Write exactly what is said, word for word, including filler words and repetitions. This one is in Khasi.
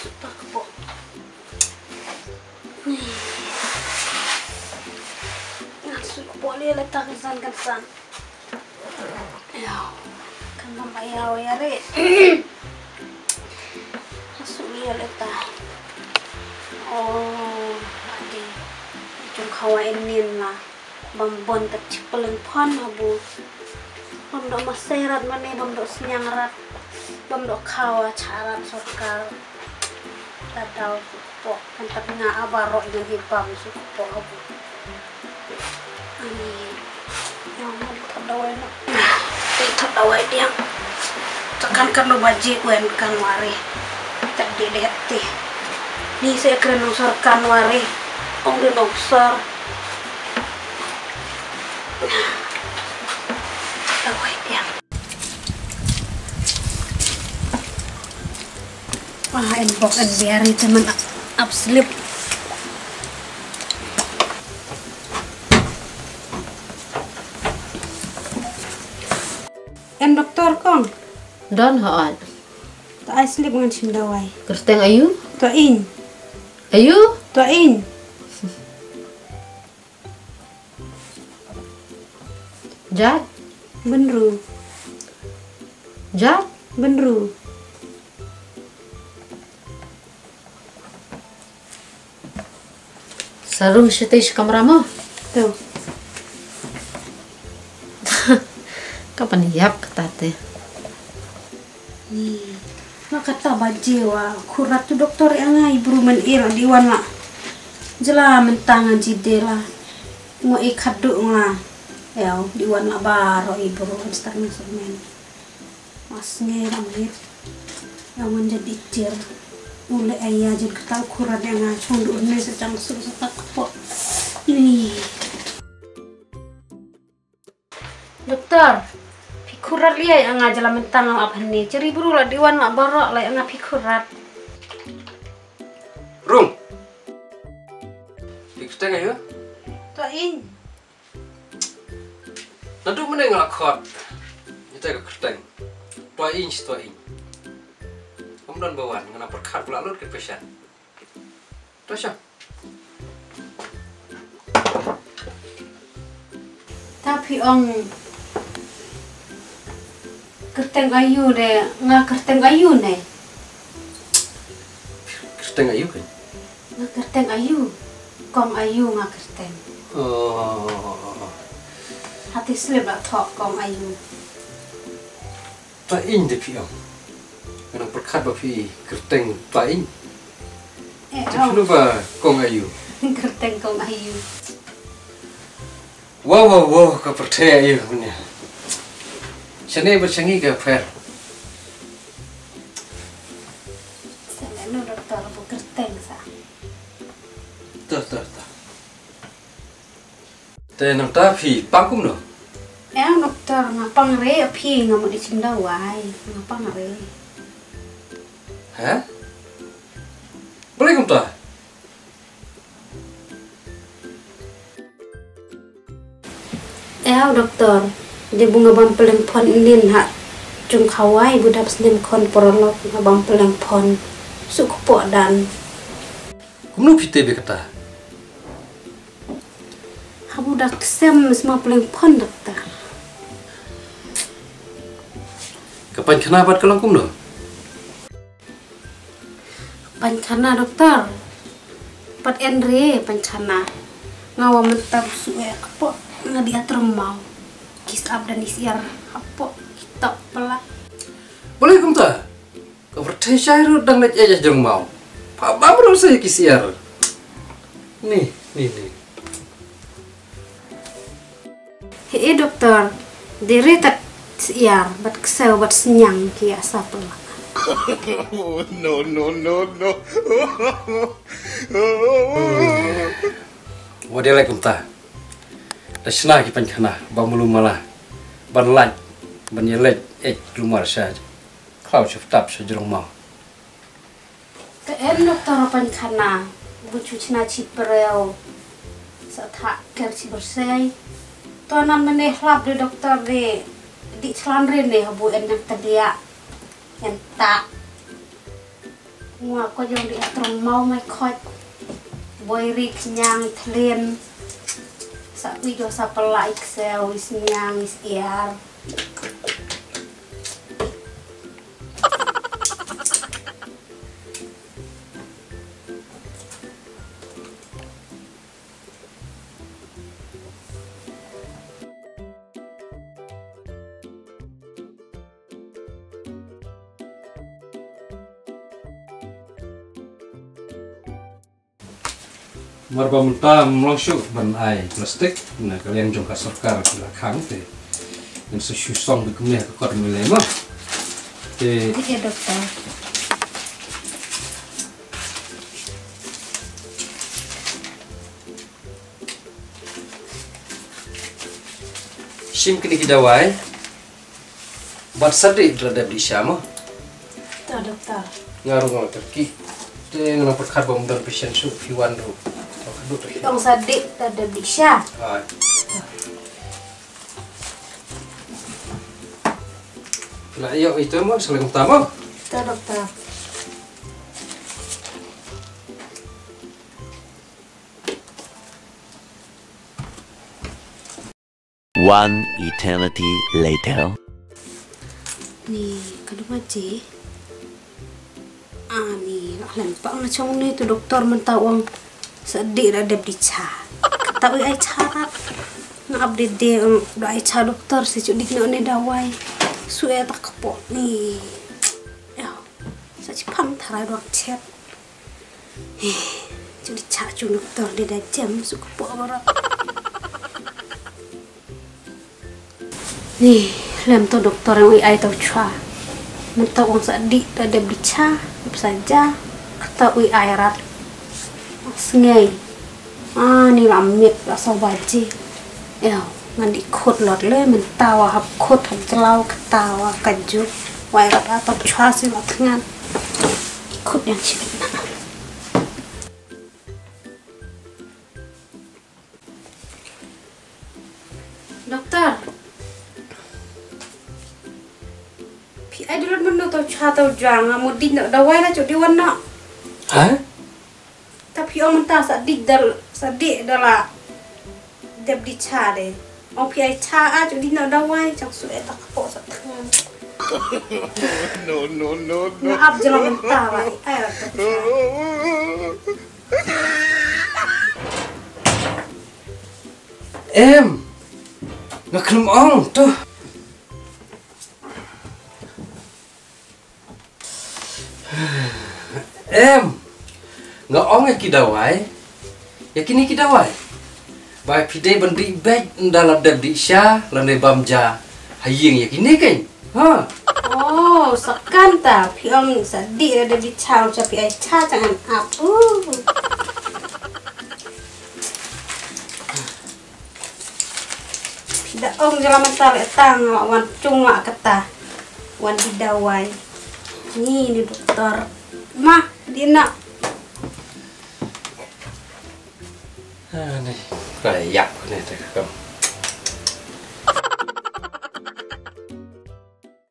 Takbo. Ngan suk kpoh lei lei ta kynsan kynsan. Ïa. Kan ym ïa ïa re. Ngan suk lei lei ta. Oh, adi. Jong khawa en nin la. Bam bon ta chipeleng phan habu. Bam dok masai rat mane, bam dok sniang rat. Bam dok khawa cha rat sorkar. Ta dau suk kpoh kan tat nga abar ro ngan hi bam suk kpoh habu. Ani. Yang man thot dawai na. Ti thot dawai diang. Tekan kan lo baji kuen kan wari. Tak di deh ti. Ni se kren nong sor kan wari. Ong di nong sor. Wah, en bok en biari teman ap slip. En doktor kong. Don hot. Ta ai slip ngan chim dawai. Kerteng ayu? To in. Ayu? To in. Jat? Benru. Jat? Benru. Sarung shatei shi kamra mo? Tu. Ka pan ïap kata te. Ni, nga kata baje wa, khurat tu doktor ïa nga i bru men i la diwan la. Jela mentang ngan jide la. Ngo i khadu nga. Eo, diwan la baro i bru star ngan semen. Mas ngai la mit. Eo ngan jadi tir. Ule aya jin kata khurat ïa nga chung du ne sa chang su sa tak po. Ni. Doktor, phi khurat lei ïa nga jela mentang ngam ap hangne. Cheri bru la diwan la baro la ïa nga phi khurat. Rung. Phi kyrteng ayu? To in. Naduh mynne nga la khot. Ita ka kyrteng. To in, to in. Kam don ba wan, nga na pyrkhat ba la lut ka patient. To sha. Ta phi ong kyrteng ayu de, nga kyrteng ayu ne? Kyrteng ayu kan? Nga kyrteng ayu. Kong ayu nga kyrteng. Oh. Hati slip la thok kong ayu. Twa ing de phi ong. Nga nang pyrkhat ba phi kyrteng twa ing. Eh, te phi oh. Lu ba kong ayu. Kyrteng kong ayu. Wow, wow, wow, ka pyrthei ayu punya. Shane ba shangi ka pher. Sa no doktor bu kyrteng sa. Tuh, tuh, tuh. Te nangta phi pang kumno? Ïa doktor nga pang re phi nga mut i chim dawai nga pang re. Ha? Balei kumta? Ïa doktor, de bu nga bam pylleng phon nin ha jung khawai bu dap snem khon porolok nga bam pylleng phon suk poh dan. Kumno phi te be kata? Habu dak sem sma pleng pon doktor. Ka painkhana pat ka long kumno? Painkhana doktor. Pat en re painkhana. Nga wa mynta bu su e ka po nga di atrong mau. Kis ap dan is iar hapo kitok pela. Boleh kumta? Ka pyrthei shai ruh dang leit ïa jrong mau. Pha bam ruh sa ïa ki siar. Ni, ni, ni. He, eh, doktor, de re tat siar bad ksew bad sniang ki ïa sa pela. No, no, no, no. Wa de lai kumta. Da shna ki painkhana ba mulu mala. Ban lait, ban ïa leit eh lumar sha. Khlaw sha ftap sha jrong mau. Te en doktor painkhana bu chu chna chi preu. Sa tha ker chi bersei. To nan mene hlap de doktor de di chlan re ne habu en nang tedia. En ta. Nga ko jong di atrong mau mai khot. Boi ri knyang thlien. Sa wi do sa pela ik se wi snyang is iar. Mar ba mynta mlong shuh ban ai plastik na ka liang jong ka sorkar ki la khang te. Ngan sa shu song bi kumne ka kot mele ma. Te. Dikhe doktor. Shim kine ki dawai. Bad sa dih da la dep dih sha mo. Ta doktor. Nga ruh nga la terki. Te nga la pyrkhat ba ym don patient shuh phi wan ruh. Ba ka duk. Ong sa dih da la dep dih sha. Hai. La ïoh ito mo, sa lem ta mo. Ta doktor. One eternity later. Ni, ka duma je. Ani, la lem pa nga chong ni tu doktor mynta ong. Sa dih da dep dih cha. Kata wi ai cha rat. Nga ap dih dih ong da ai cha doktor si chu dik no ni dawai. Su e tak po ni. Ya. Sa chi pam tharai dong chet. Chu di cha chu doktor di da jem su ka po barat. Ni, lem to doktor ong wi ai to chwa. Mynta ong sa dih da dep dih cha, dep sa ja, kata wi ai rat. Sngi. Ah, ni la miet la saw baje. Eo, ngan dih khut lot le, mynta wa hap khut, hap jlaw, kata wa kaju. Wai rat atok chwa si wa thngan. Dih khut yang chibit na. Doktor. Phi ai dulot mynno to chwa to jang, amu dih no dawai la chu di wan no. Ha? Ta phi ong mynta sa dih dal, sa dih dala. Dep dih cha de. Ong phi ai cha a chu dih no dawai, chang su e tak po sa tang. No, no, no, no. Na ap jela mynta ba, ai la tak cha. Em. Nga khlem ong to. Em, nga ong ïa ki dawai, ïa kine ki dawai. Ba phi dei ban dih beit ynda la dep dih sha, lane bam ja, ha ïing ïa kine kein. Ha? Oh, sa kan ta, phi ong sa dih la dep dih sha, sa phi ai sha, jangan ap. Uh. Phi da ong jela mynta le tang wan chung wa kata. Wan di dawai. Ni ni doktor. Ma, di na. Ah, ni. Ka yak ne te ka kam.